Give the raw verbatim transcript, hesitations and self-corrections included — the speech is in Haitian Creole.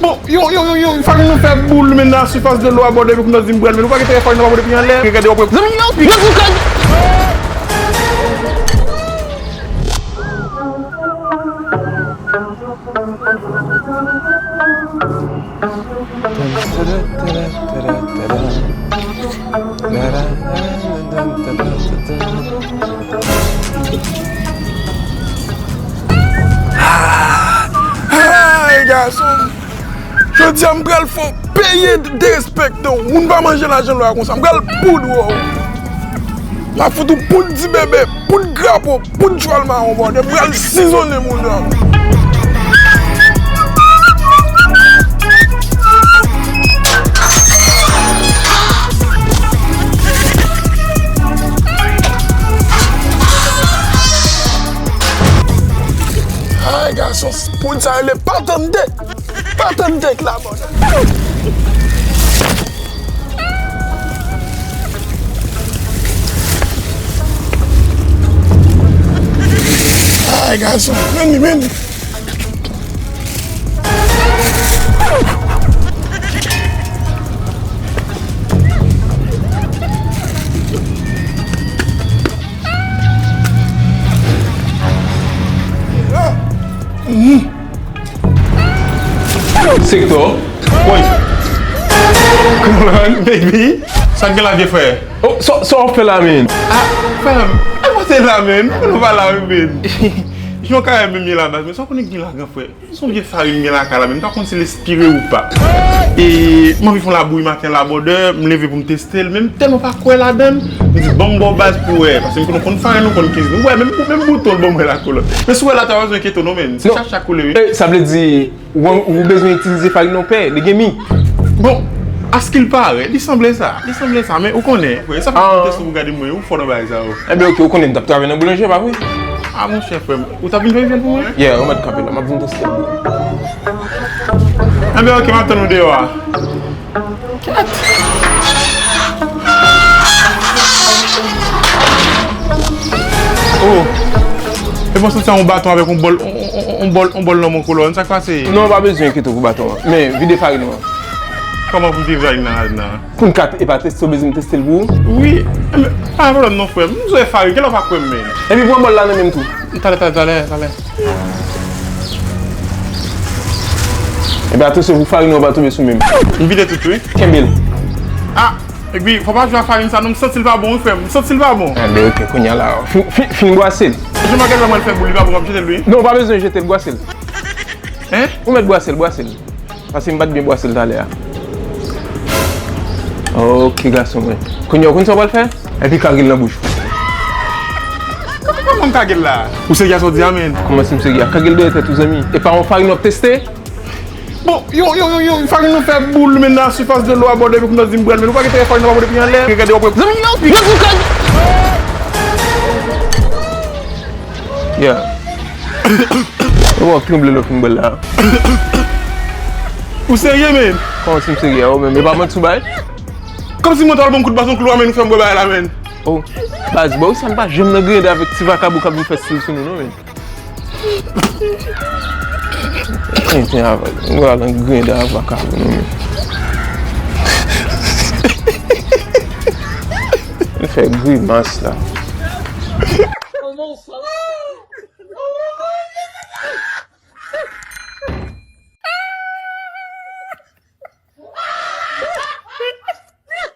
Bon, yon, yon, yon, yon, farin nou fè boul, men nan sifas de lo a, bòdè, epi kounye a di m pral, men nou pa gen tèt farin nan pa bòdè pi anlè. Gade, w ap wè. Zanmi, non, non, non, Ay, gason. Jodi a, m pral fè w peye derespekte w. Moun pa manje lajan lwa konsa. M pral poud wè w. M ap fout ou poud dibebe, poud grapo, poud chwal mawon, bòdè. M pral sizonnen mouda w. Ay, gason, poud sa rele patande. Patande k la, bòdè. Ay, gason, men li, men li. Sektò. Woy. Come on, baby. Sa k gen la, vye frè? Oh, sa, sa w ap fè la, men? Ah, frè m, e pa se la, men. Pou nou pa la, men. Jan w ka wè menm ye la, baz, men sa w konnen k gen la, gran frè. Se yon vye farin m gen lakay la, men m pa konn si l espire ou pa. E m anvi fè yon labouyi maten la, bòdè, m leve pou m teste l, men m tèlman pa kwè ladan l, m di, "Ban m ba w baz pou wè," paske m konn, konn farin, nou konn kizin. Ou wè, menm, menm bouton l ban m wè lakou la. Men si w wè la, ta pa bezwen enkyete w non, men. Se chacha koule, wi. E, sa vle di, ou, ou bezwen itilize farin yon pè, li gen mi. Bon, askil parèt, li sanble sa, li sanble sa, men ou konnen, frè, sa fè m teste pou gade mwen, ou fò nan bagay sa yo. Enben, oke, ou konnen m t ap travay nan boulanje, pa vre? Ah, monchè, frè m, ou t ap vin fè jwenn pou mwen? Yeah, ou mèt kanpe la, m ap vin teste l. Enben, oke, m ap tann ou deyò a. Kèt! Oh! E bon, santi yon baton avèk yon bòl, yon, yon, yon, yon bòl, yon bòl nan men w, kolòn. Sa k pase? Non, pa bezwen enkyete w pou baton an. Men, vide farin ou an. Kòman pou m vide farin nan, nan? Pou n ka, e pa teste, w bezwen m teste l pou ou? Wi. Enben, pa pwoblèm non, frè m. M bezwen farin, genlè w pa kwè m, men. Epi pran bòl la nan men m tou. Talè, talè, talè, talè. Enben, atansyon pou farin nan pa tonbe sou men m. M vide tout, wi. Kenbe l. Ah! Epi, fò pa jwe ak farin sa non, m santi l pa bon, wi, frè m. M santi l pa bon. Enben, oke, kounye a la, fin, fin, fin bwase l. Jan bagay la, mwen fè boul, li pa bon, m ap jete l, wi. Non, w pa bezwen jete l, bwase l. Hein? Ou mèt bwase l, bwase l. Paske m pa t byen bwase l talè a. Oke, gason mwen. Kounye a, ou konn sa w pral fè? Epi kage l nan bouch ou. Kòman m kage l la? Ou serye a sa w di a, men? Kòman si m serye a? Kage l dèyè tèt ou, zanmi. E pa yon farin w ap teste? Bon, yon, yon, yon, yon farin nou fè boul, men nan sifas de lo a, bòdè, epi kounye a di m pral, men nou pa gen tèt farin nan pa bòdè pi anlè. Gade, w ap wè. Zanmi, non, non, non, non. Yeah. Ou ap tranble lè w fin bwè l la. Ou serye, men? Kòman si m serye a, ou menm? E pa manti w bay? Kòmsi mwen ta al ban m kout baton klou a, men nou fè m bwè bagay la, men. Oh, baz, bò, sa m pa janm nan griyen avèk ti vakabon k ap vin fè stil sou nou, non, men. Tenten avèk, nou al nan griyen avèk vakabon, non, men. Nou fè grimas la.